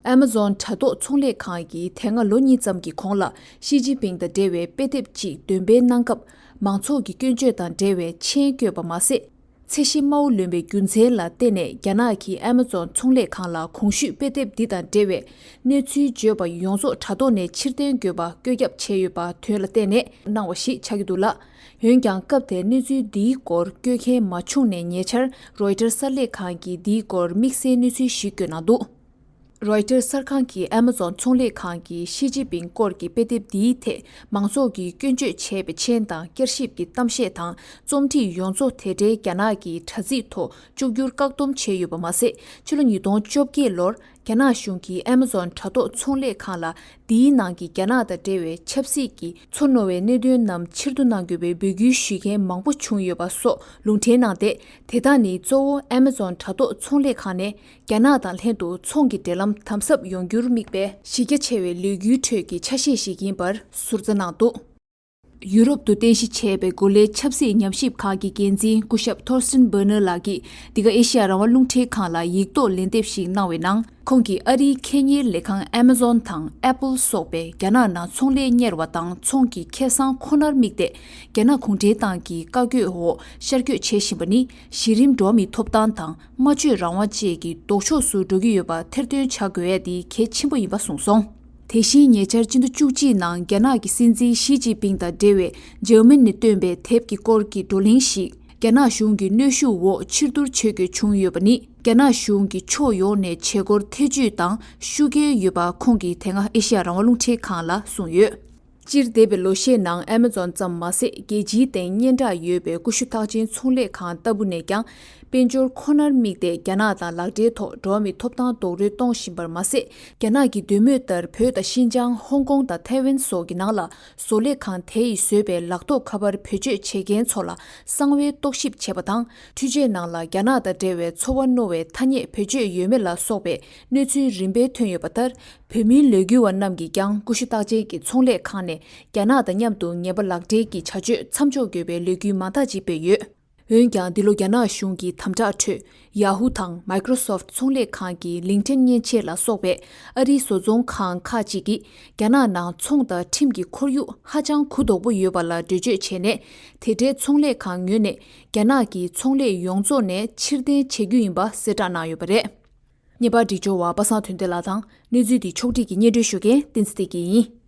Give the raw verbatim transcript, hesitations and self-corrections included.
ཨ་མ་ཛོན་དྲ་ཐོག་ཚོང་ལས་ཁང་གིས་དེ་སྔ་ལོ་གཉིས་ཙམ་གྱི་གོང་ལ་ཞི་ཅིན་ཕིང་དང་འབྲེལ་བའི་དཔེ་དེབ་ཅིག་འདོན་སྤེལ་གནང་སྐབས། མང་ཚོགས་ཀྱི་སྐྱོན་བརྗོད་དང་འབྲེལ་བའི་མཆན་བཀོད་པ་མ་ཟད། ཚད་གཞི་དམའ་བོ་ལོན་པའི་རྒྱུ་མཚན་ལ་བརྟེན་ནས། རྒྱ་ནག་གིས་ཨ་མ་ཛོན་ཚོང་ལས་ཁང་ལ་གོང་ཞུས་དཔེ་དེབ་འདི་དང་འབྲེལ་བའི་གནས་ཚུལ་བརྗོད་པ་ཡོངས་རྫོགས་དྲ་ཐོག་ནས་ཕྱིར་འཐེན་དགོས་པ་བཀོད་ཁྱབ་བྱས་ཡོད་པ་དོན་ལ་བརྟེན་ནས་གནང་བ་ཞིག་ཆགས་ཀྱི་འདུག་ལ། འོན་ཀྱང་། སྐབས་དེར་གནས་ཚུལ་འདིའི་སྐོར་བཀོད་མཁན་མ་བྱུང་ནས། ཉེ་ཆར་རོའི་ཊར་གསར་ལས་ཁང་གིས་འདིའི་སྐོར་དམིགས་བསལ་གནས་ཚུལ་ཞིག་བཀོད་གནང་འདུག་རོའི་ཊར་གསར་ཁང་གིས་ཨ་མ་ཛོན་ཚོང་ལས་ཁང་གིས་ཞི་ཅིན་ཕིང་སྐོར་གྱི་དཔེ་དེབ་འདིའི་ཐད་མང་ཚོགས་ཀྱིས་སྐྱོན་བརྗོད་བྱས་པའི་མཆན་དང་བསྐྱར་ཞིབ་ཀྱི་གཏམ་བཤད་དང་རྩོམ་སྒྲིག་ཡོངས་རྫོགས་དེ་འབྲེལ་རྒྱ་ནག་གི་དྲ་ཚིགས་ཐོག་བཅོས་བསྒྱུར་བཀག་སྡོམ་བྱས་ཡོད་པ་མ་ཟད། ཕྱི་ལོ་ཉིས་སྟོང་བཅོ་བརྒྱད་ལོར་རྒྱ་ནག་གཞུང་གིས་ཨ་མ་ཛོན་དྲ་ཐོག་ཚོང་ལས་ཁང་ལ་འདིའི་ནང་གི་རྒྱ་ནག་དང་འབྲེལ་བའི་ཆབ་སྲིད་ཀྱི་ཚུར་རྣོ་བའི་གནད་དོན་རྣམས་ཕྱིར་བསྡུ་གནང་དགོས་པའི་འབོད་སྐུལ་ཞུ་མཁན་མང་པོ་བྱུང་ཡོད་པ་སོགས་ལུང་འདྲེན་གནང་སྟེ། དེ་དག་ནི་གཙོ་བོ་ཨ་མ་ཛོན་དྲ་ཐོག་ཚོང་ལས་ཁང་ནས་རྒྱ་ནག་དང་ལྷན་དུ་ཚོང་གི་འབྲེལ་ལམ་དམ་ཟབ་ཡོང་རྒྱུར་དམིགས་པའི་གཞི་རྒྱ་ཆེ་བའི་ལས་འགུལ་ཁྲོད་ཀྱི་ཆ་ཤས་ཤིག་ཡིན་པར་ཟུར་ཟ་གནང་འདུག་ཡུ་རོབ་ཏུ་རྟེན་གཞི་བྱས་པའི་འགོ་ལས་ཆབ་སྲིད་ཉམས་ཞིབ་ཁང་གི་འགན་འཛིན་སྐུ་ཞབས་ཐོར་སྟིན་བྷར་ནར་ལགས་ཀྱིས་འདི་ག་ཨེ་ཤ་ཡ་རང་དབང་རླུང་འཕྲིན་ཁང་ལ་ཡིག་ཐོག་ལན་འདེབས་ཤིག་གནང་བའི་ནང་། ཁོང་གིས་ཨ་རིའི་ཁེ་གཉེར་ལས་ཁང་ཨ་མ་ཛོན་དང་ཨེ་པལ་སོགས་པས་རྒྱ་ནག་ནང་ཚོང་ལས་གཉེར་བ་དང་ཚོང་གི་ཁེ་བཟང་ཁོ་ནར་དམིགས་ཏེ། རྒྱ་ནག་གུང་ཁྲན་ཏང་གི་བཀའ་བཀོད་འོག་ཤར་བསྐྱོད་བྱེད་བཞིན་པ་ནི། གཞི་རིམ་འགྲོ་བ་མིའི་ཐོབ་ཐང་དང་སྨྲ་བརྗོད་རང་དབང་བཅས་ཀྱི་ལྡོག་ཕྱོགས་སུ་འགྲོ་གི་ཡོད་པ་ཐེར་འདོན་བྱ་དགོས་ཡ་དེ་གལ་ཆེན་པོ་ཡིན་པ་གསུངས་སོང་། དེ་བཞིན་ཉེ་ཆར་སྤྱི་ཟླ་བཅུ་གཅིག་ནང་རྒྱ་ནག་གི་སྲིད་འཛིན་ཞི་ཅིན་ཕིང་དང་འབྲེལ་བའི་འཇར་མན་ནས་བཏོན་པའི་དེབ་ཀྱི་སྐོར་གྱི་བགྲོ་གླེང་ཞིག་རྒྱ་ནག་གཞུང་གི་གནོན་ཤུགས་འོག་ཕྱིར་བསྡུར་བྱེད་དགོས་བྱུང་ཡོད་པ་ནི། རྒྱ་ནག་གཞུང་གིས་ཕྱོགས་ཡོངས་ནས་བྱེད་སྒོར་ཐེ་ཇུས་དང་ཤུགས་རྐྱེན་ཡོད་པ་ཁོང་གིས་དེ་སྔ་ཨེ་ཤ་ཡ་རང་དབང་རླུང་འཕྲིན་ཁང་ལ་གསུངས་ཡོད། སྤྱིར་འདས་པའི་ལོ་ཤས་ནང་ཨ་མ་ཛོན་ཙམ་མ་ཟད། རྒྱལ་སྤྱིའི་སྟེང་སྙན་གྲགས་ཡོད་པའི་ཀུ་ཤུ་རྟགས་ཅན་ཚོང་ལས་ཁང་ལྟ་བུ་ནས་ཀྱང་། དཔལ་འབྱོར་ཁོ་ནར་དམིགས་ཏེ་རྒྱ་ནག་དང་ལག་འབྲེལ་ཐོག་འགྲོ་བ་མིའི་ཐོབ་ཐང་རྡོག་རོལ་གཏོང་བཞིན་པར་མ་ཟད། རྒྱ་ནག་གི་འདོད་མོས་ལྟར་བོད་དང་ཤིན་ཅང་། ཧོང་ཀོང་དང་ཐའེ་ཝན་སོགས་ཀྱི་ནང་ལ་བཟོ་ལས་ཁང་དེ་ཡིས་བཟོས་པའི་ལག་ཐོགས་ཁ་པར་བེད་སྤྱོད་བྱེད་མཁན་ཚོ་ལ་གསང་བའི་རྟོག་ཞིབ་བྱས་པ་དང་། འཕྲུལ་ཆས་ནང་ལ་རྒྱ་ནག་དང་འབྲེལ་བའི་ཚོར་བ་རྣོ་བའི་ཐ་སྙད་བེད་སྤྱོད་ཡོད་མེད་ལ་སོགས་པའི་གནས་ཚུལ་རིམ་པས་ཐོན་ཡོད་པ་ལྟར། བོད་མིའི་ལས་འགུལ་བ་རྣམས་ཀྱིས་ཀྱང་ཀུ་ཤུ་རྟགས་ཅན་གྱི་ཚོང་ལས་ཁང་ནས་རྒྱ་ནག་དང་མཉམ་དུ་ངན་པ་ལག་འབྲེལ་གྱི་བྱ་སྤྱོད་མཚམས་འཇོག་དགོས་པའི་ལས་འགུལ་མང་དག་ཅིག་སྤེལ་ཡོད། འོན་ཀྱང་། འདི་ལོ་རྒྱ་ནག་གཞུང་གི་དམ་དྲག་ཁྲོད། Yahoo་དང་Microsoft་ཚོང་ལས་ཁང་གི་LinkedIn་མཉེན་ཆས་ལ་སོགས་པའི་ཨ་རིའི་བཟོ་ཚོང་ཁང་ཁག་ཅིག་གིས། རྒྱ་ནག་ནང་ཚོང་དང་ཁྲིམས་ཀྱི་ཁོར་ཡུག་ཧ་ཅང་གུ་དོག་པོ་ཡོད་པ་ལ་འགྲེལ་བརྗོད་བྱས་ནས། དེ་འབྲེལ་ཚོང་ལས་ཁང་ངོས་ནས། རྒྱ་ནག་གི་ཚོང་ལས་ཡོངས་རྫོགས་ནས་ཕྱིར་འཐེན་བྱེད་རྒྱུ་ཡིན་པ་གསལ་བསྒྲགས་གནང་ཡོད་པ་རེད། ངེས་པར་འདྲི་སྐྱོར་བ་པ་སངས་དོན་ལྡན་ལགས་དང་། གནས་ཚུལ་འདི་ཕྱོགས་སྒྲིག་གིས་སྙན་སྒྲོན་ཞུ་མཁན་བསྟན་འཛིན་བདེ་སྐྱིད་ཡིན།